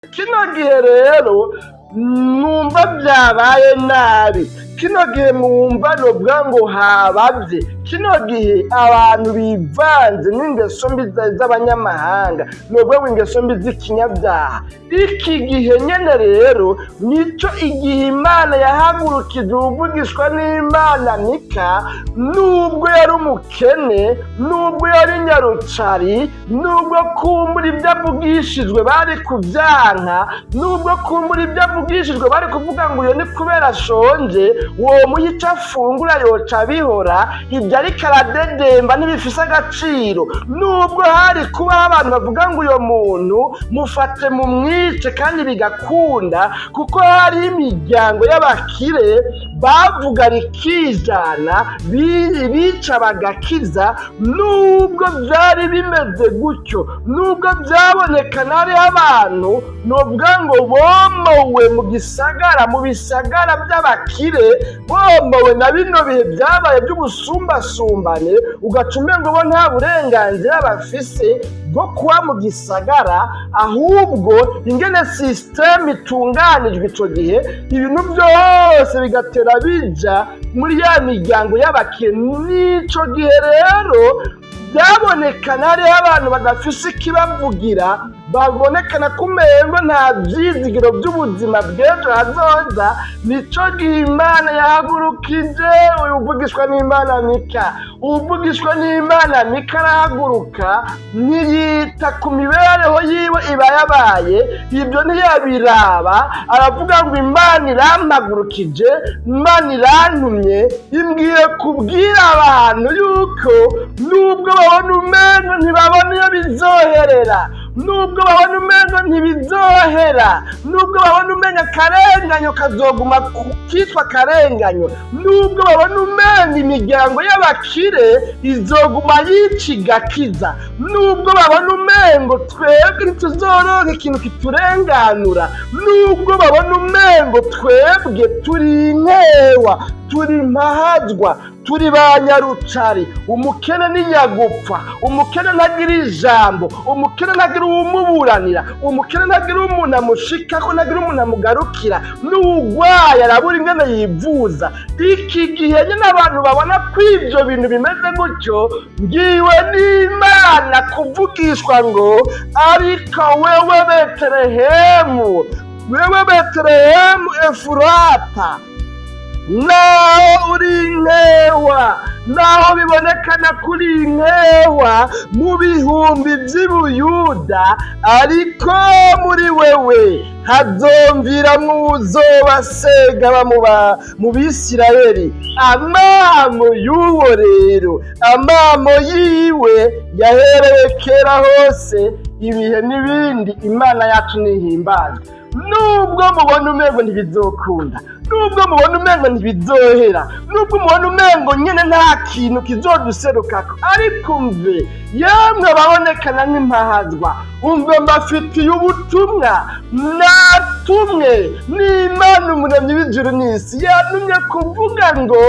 Kino gihe rero mwumva byabaye nabi, kino gihe mwumva novuga ngo habavye, kino gihe abantu bivanze n'ingeso mbi z'abanyamahanga, novuga ngo ingeso mbi z'ikinyabyaha. Iki gihe nyene rero nico igihe Imana yahagurukije uwuvugishwa n'Imana Mika. Nubwo yari umukene, nubwo yari nyarucari, nubwo kumbura ibyo avugishijwe bari kubyanka, nubwo kumbura ibyo avugishijwe bari kuvuga ngo uyo ni kubera ashonje, womuha ico afungura yoca abihora, ibyo ariko aradedemba ntibifise agaciro, nubwo hari kubaho abantu bavuga ngo uyo muntu mufate mumwice kandi bigakunda, kuko hari imiryango y'abakire bavuga rikijana, bica bagakiza. Nubwo byari bimeze gutyo, nubwo byabonekana hariho abantu novuga ngo bomowe mu gisagara, mu bisagara by'abakire, bomowe na bino bihe byabaye by'ubusumbasumbane, ugaca umengo bo nta burenganzira bafise bwo kuba mu gisagara, ahubwo ingene système itunganijwe ico gihe, ibintu byose bigatera bija muri ya miryango y'abakire. N'ico gihe rero byabonekana hariho abantu badafise ikibavugira, babonekana ko umengo nta vyizigiro by'ubuzima bw'ejo hazoza. Nico gihe Imana yahagurukije uyu uvugishwa n'Imana Mika. Uvugishwa n'Imana Mika arahaguruka, ntiyita ku mibereho yiwe iba yabaye, ibyo ntiyabiraba. Aravuga ngo Imana irampagurukije, Imana irantumye, imbwiye kubwira abantu yuko nubwo babona umengo ntibabona iyo bizoherera, nubwo babona umengo ntibizohera, nubwo babona umengo akarenganyo kazoguma kitwa akarenganyo, nubwo babona umengo imiryango y'abakire izoguma yica igakiza, nubwo babona umengo twebwe ntituzoronka ikintu kiturenganura, nubwo babona umengo twebwe turi inkewa, turi impahazwa, turi ba nyarucari, umukene ni nyagupfa, umukene ntagira ijambo, umukene ntagira uwumuburanira, umukene ntagira umuntu amushikako, ntagira umuntu amugarukira, n'uwugwaye arabura ingene yivuza. Iki gihe nyine abantu babona ko ibyo bintu bimeze gutyo, ngiwe n'Imana kuvugishwa ngo: "Ariko wewe Betelehemu, wewe Betelehemu Efurata, naho uri inkewa, naho bibonekana kuri inkewa mu bihumbi by'Ibuyuda, ariko muri wewe hazomviramwo uzobasega mu Bisirayeli." Amamo y'uwo rero, amamo yiwe yahereye kera hose, ibihe n'ibindi. Imana yacu nihimbazwe. Nubwo mubona umengo ntibizokunda, nubwo mubona umengo ntibizohera, nubwo mubona umengo nyine nta kintu kizoduserukako, ariko umve yemwe ababonekana nk'impahazwa, umve mbafitiye ubutumwa natumwe n'Imana Umuremyi w'ijuru n'isi. Yantumye kuvuga ngo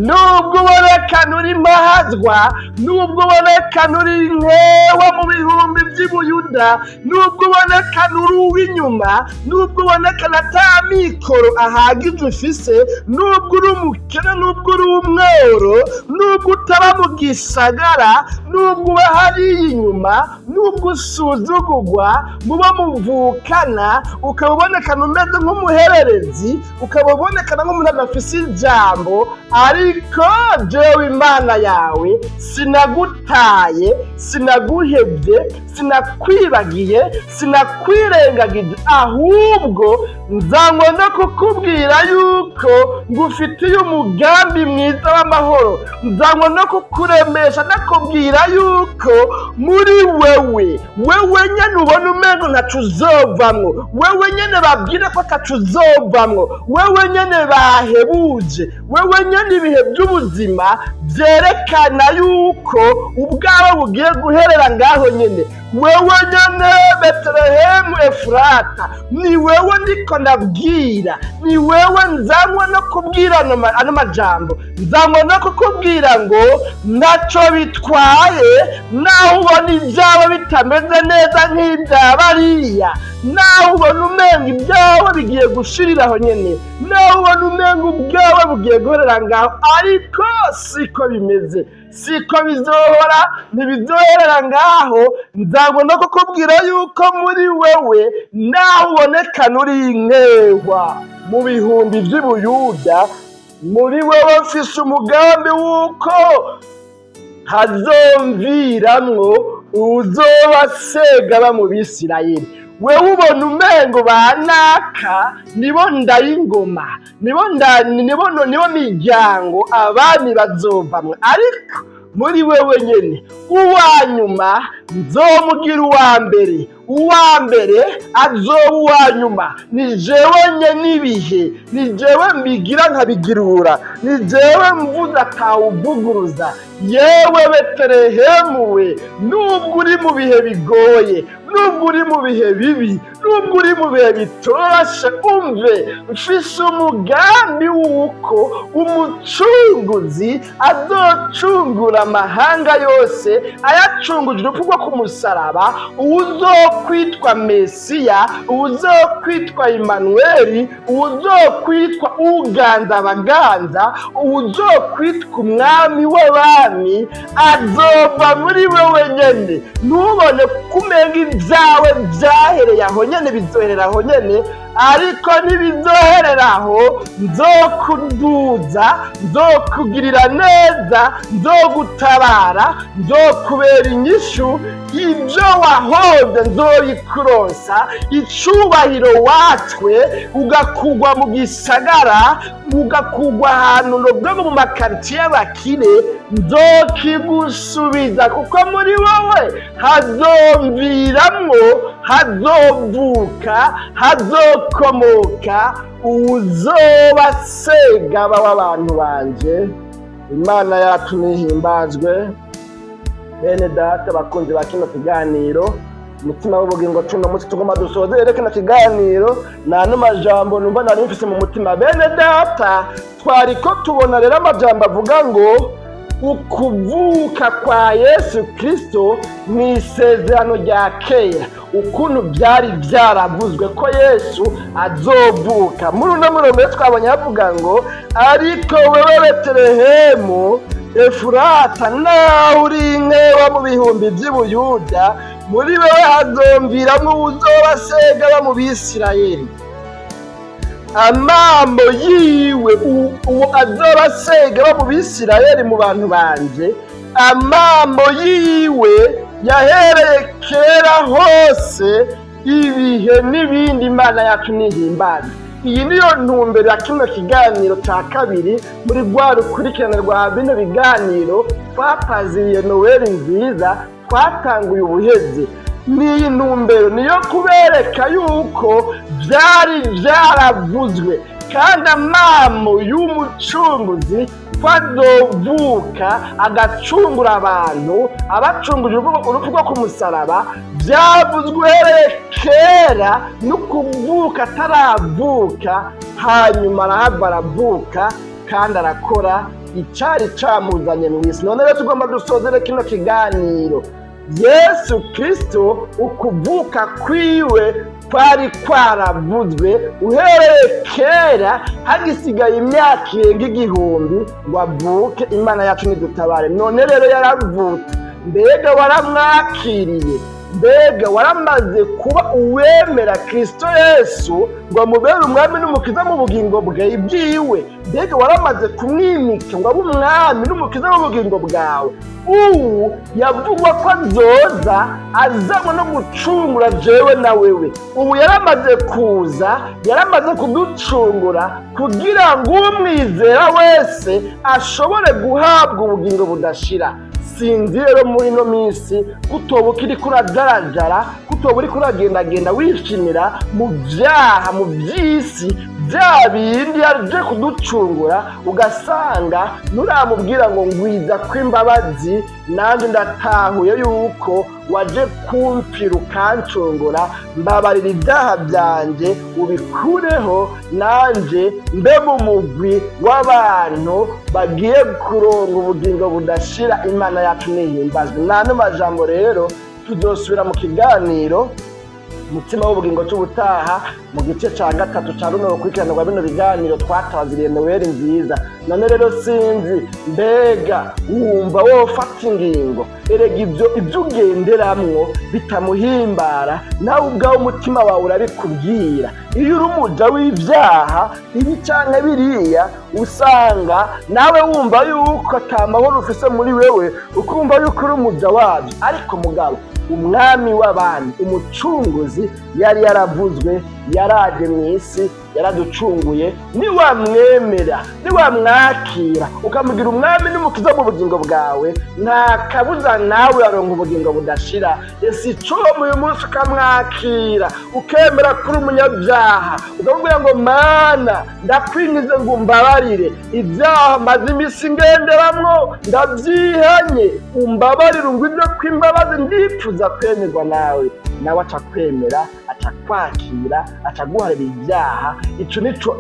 nubwo ubonekana uri impahazwa, nubwo ubonekana uri inkewa mu bihumbi by'Ibuyuda, nubwo ubonekana uri uw'inyuma, nubwo ubonekana ata mikoro ahagije ufise, nubwo uri umukene, nubwo uri umworo, nubwo utaba mu gisagara, nubwo uba hariya inyuma, nubwo usuzugurwa muba muvukana, ukaba ubonekana umeze nk'umuhererezi, ukaba ubonekana nk'umuntu adafise ijambo, ariko jewe Imana yawe sinagutaye, sinaguhebye, sinakwibagiye, sinakwirengagije. Ahubwo nzanywe no kukubwira yuko ngufitiye umugambi mwiza w'amahoro. Nzanywe no kukuremesha, ndakubwira yuko muri wewe, wewe nyene ubona umengo ntaco uzovamwo, wewe nyene babwire ko ataco uzovamwo, wewe nyene bahebuje, wewe nyene ibihe by'ubuzima byerekana yuko ubwawe bugiye guherera ngaho nyene, wewe nyene Betelehemu Efurata, ni wewe ndiko ndabwira, ni wewe nzanywe no kubwira ano majambo. Nzanywe no kukubwira ngo ntaco bitwaye naho ubona ibyawe bitameze neza nk'ibya bariya. Nawe ubona umenga ibyawe bigiye gushirira aho nyene, nawe ubona umenga ubwawe bugiye guherera ngaho, ariko siko bimeze, siko bizohora, ntibizoherera ngaho. Nzangwa no kukubwira yuko muri wewe, nawe ubonekana uri inkehwa mu bihumbi vy'Ubuyuda, muri wewe mfise umugambi w'uko hazomviramwo uzoba segaba mu Bisirayeli. Wewe ubona umengo banaka nibo ndayingoma, nibo nda nibo nibo miryango abami bazovamwo, ariko muri wewe nyene uwa nyuma nzomugira uwa mbere, uwa mbere azoba uwa nyuma. Ni jewe nye n'ibihe, ni jewe mbigira nkabigirura, ni jewe mvuze atawuvuguruza. Yewe Betelehemu we, nubwo uri mu bihe bigoye, nubwo uri mu bihe bibi, nubwo uri mu bihe bitoroshe, umve, mfise umugambi w'uko umucunguzi azocungura amahanga yose, ayacunguje urupfu rwo ku musaraba, uwuzokwitwa Mesiya, uwuzokwitwa Imanuweli, uwuzokwitwa Uganza abaganza, uwuzokwitwa Umwami w'abami, azova muri wewe nyene. Ntubone ko umenga ibyawe byahereye aho nyene, bizoherera aho nyene, ariko ntibizoherera aho. Nzokuduza, nzokugirira neza, nzogutabara, nzokubera inyishu. Ibyo wahoze nzobikuronsa, icubahiro watswe ugakugwa mu gisagara, ugakugwa ahantu nobwo mu makaritsiye y'abakire, nzokigusubiza, kuko muri wowe hazomviramwo, hazovuka, hazokomoka uwuzoba segaba w'abantu banje. Imana yacu nihimbazwe. Bene data bakunzi ba kino kiganiro Umutima w'Ubugingo, cuno munsi tugomba dusozere kino kiganiro nta majambo numva nari mfise mu mutima. Bene data, twariko tubona rero amajambo avuga ngo ukuvuka kwa Yesu Kristo mu isezerano rya kera, ukuntu byari byaravuzwe ko Yesu azovuka. Muri uno murongo rero twabonye havuga ngo: "Ariko wewe Betelehemu Efurata, nawe uri inkewa mu bihumbi by'Ubuyuda, muri wewe hazomviramwo uwuzoba segaba mu Bisirayeli. Amambo yiwe, uwo azoba segaba mu Bisirayeli, mu bantu banje, amambo yiwe yahereye kera hose, ibihe n'ibindi." Imana yacu nihimbaza. Iyi niyo ntumbero ya kino kiganiro cya kabiri muri rwa rukurikirane rwa bino biganiro twapaziriye Noweli nziza twatanguye ubuheze. N'iyi ntumbero niyo kubereka yuko byari byaravuzwe kandi amamo y'umucunguzi ko azovuka agacungura abantu, abacunguje urupfu rwo ku musaraba, byavuzwe uhereye kera no kuvuka ataravuka. Hanyuma arahava aravuka kandi arakora icari camuzanye mu isi. None rero tugomba dusozere kino kiganiro: Yesu Kristo, ukuvuka kwiwe kwari kwaravuzwe uhereye kera, hagisigaye imyaka irenga 1000 ngo avuke. Imana yacu nidutabare. None rero yaravutse. Mbega waramwakiriye? Mbega waramaze kuba uwemera Kristo Yesu ngo amubere umwami n'umukiza mu bugingo bwawe bwiwe? Mbega waramaze kumwimika ngo abe umwami n'umukiza mu bugingo bwawe? Ubu yavugwa ko azoza azanywe no gucungura jewe na wewe. Ubu yaramaze kuza, yaramaze kuducungura kugira ngo umwizera wese ashobore guhabwa ubugingo budashira. Sinzi rero muri ino minsi kutoba ukiri kurajarajara, kutoba uriko uragendagenda wishimira mu byaha, mu by'isi, bya bindi yaje kuducungura, ugasanga nturamubwira ngo: "Ngwiza kw'imbabazi, nanjye ndatahuye yuko waje kumpfira ukancungura, mbabarira ibyaha byanjye ubikureho, nanjye mbe mu mugwi w'abantu bagiye kuronga ubugingo budashira." Imana yacu nihimbazwe. N'ano majambo rero tuzosubira mu kiganiro. Umutsima w'ubugingo c'ubutaha, mu gice ca gatatu ca runo rukurikirane rwa bino biganiro twataziriye Noweli nziza. None rero sinzi, mbega wumva wofata ingingo? Erega ibyo ugenderamwo bitamuhimbara, nawe ubwawe umutima wawe urabikubwira. Iyo uri umuja w'ibyaha ibi canke biriya, usanga nawe wumva yuko ata mahoro ufise muri wewe, ukumva yuko uri umuja wabyo. Ariko mugabo Umwami w'abami, Umucunguzi yari yaravuzwe, yaraje mu isi, yaraducunguye. Niwamwemera, niwamwakira, ukamugira Umwami n'Umukiza mu bugingo bwawe, nta kabuza nawe uraronka ubugingo budashira. Ese icomu uyu munsi ukamwakira, ukemera kuri umunyabyaha, ukamubwira ngo: "Mana, ndakwingize ngo umbabarire ibyaha maze iminsi ngenderamwo, ndabyihanye, umbabarire, ungwize ko imbabazi, ndifuza kwemerwa nawe," nawe aca kwemera, aca kwakira, aca guharira ibyaha. Ico nico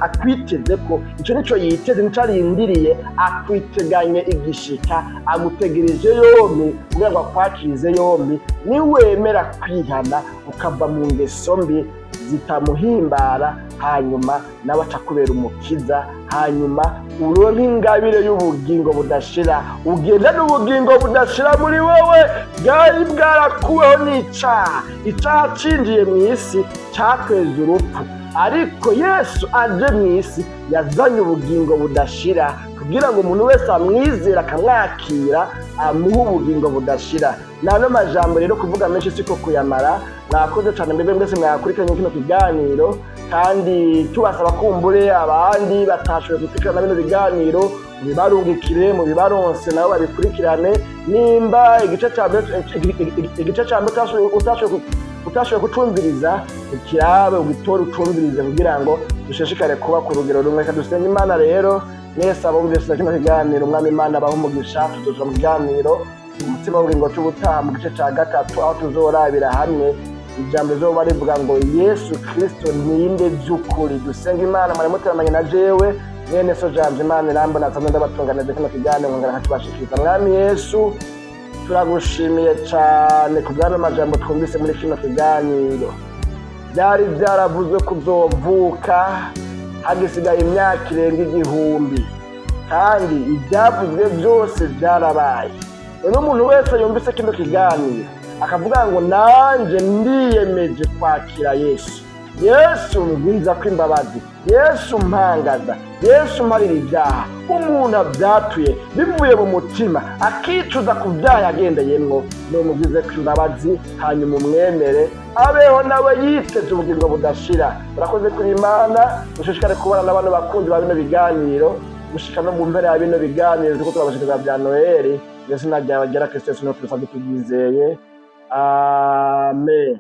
akwiteze ko, ico nico yiteze, nico arindiriye, akwiteganye igishika, agutegereje yombi kugira ngo akwakirize yombi. Niwemera kwihana, ukava mu ngeso mbi zitamuhimbara, hanyuma nawe aca kubera Umukiza, hanyuma uronke ingabire y'ubugingo budashira, ugenda n'ubugingo budashira muri wowe bwari bwarakuweho n'icaha. Icaha cinjiye mu isi cakweza urupfu, ariko Yesu aje mu isi yazanye ubugingo budashira kugira ngo umuntu wese amwizera akamwakira amuhe ubugingo budashira. Nano majambo rero kuvuga menshi siko kuyamara. Mwakoze cyane mbebe mwese mwakurikiranye kino kiganiro, kandi tubasaba kumbure abandi batashoboye gukurikirana bino biganiro mubibarungikire, mubibaronse nabo babikurikirane. Nimba igice ca mbere utashoboye kucumviriza, ukirabe, ugitore, ucumvirize kugira ngo dushishikare kuba ku rugero rumwe. Reka dusenge Imana rero. Mwese abumvise kino kiganiro, Umwami Imana abahe umugisha. Tuzoja mu kiganiro Umutsima w'ubugingo c'ubutaha, mu gice ca gatatu, aho tuzorabira hamwe ijambo rizoba rivuga ngo: "Yesu Kristo ninde by'ukuri?" Dusenga Imana. Mwari muteramanye na jewe mwene so Jambo Imana Irambona, nsanzwe ndabatunganije kino kiganiro nkongera nkakibashikiriza. Mwami Yesu, turagushimiye cane ku bw'ano majambo twumvise muri kino kiganiro. Byari byaravuzwe kuzovuka hagisigaye imyaka irenga 1000, kandi ibyavuzwe byose byarabaye. None umuntu wese yumvise kino kiganiro akavuga ngo: "Nanjye ndiyemeje kwakira Yesu, Yesu ngwiza ko imbabazi, Yesu mpangaza, Yesu mparira ibyaha," umuntu abyatuye bivuye mu mutima, akicuza ku byaha yagendeyemwo, numugwize ko imbabazi, hanyuma umwemere, abeho nawe yiteze ubugingo budashira. Urakoze kuri Imana. Ushishikare kubana n'abantu bakunzi ba bino biganiro gushika no mu mpera ya bino biganiro turiko turabashikiriza bya Noheli. Mu izina ryawe ryera, Kristo Yesu, niho tubisabye tubyizeye, amen.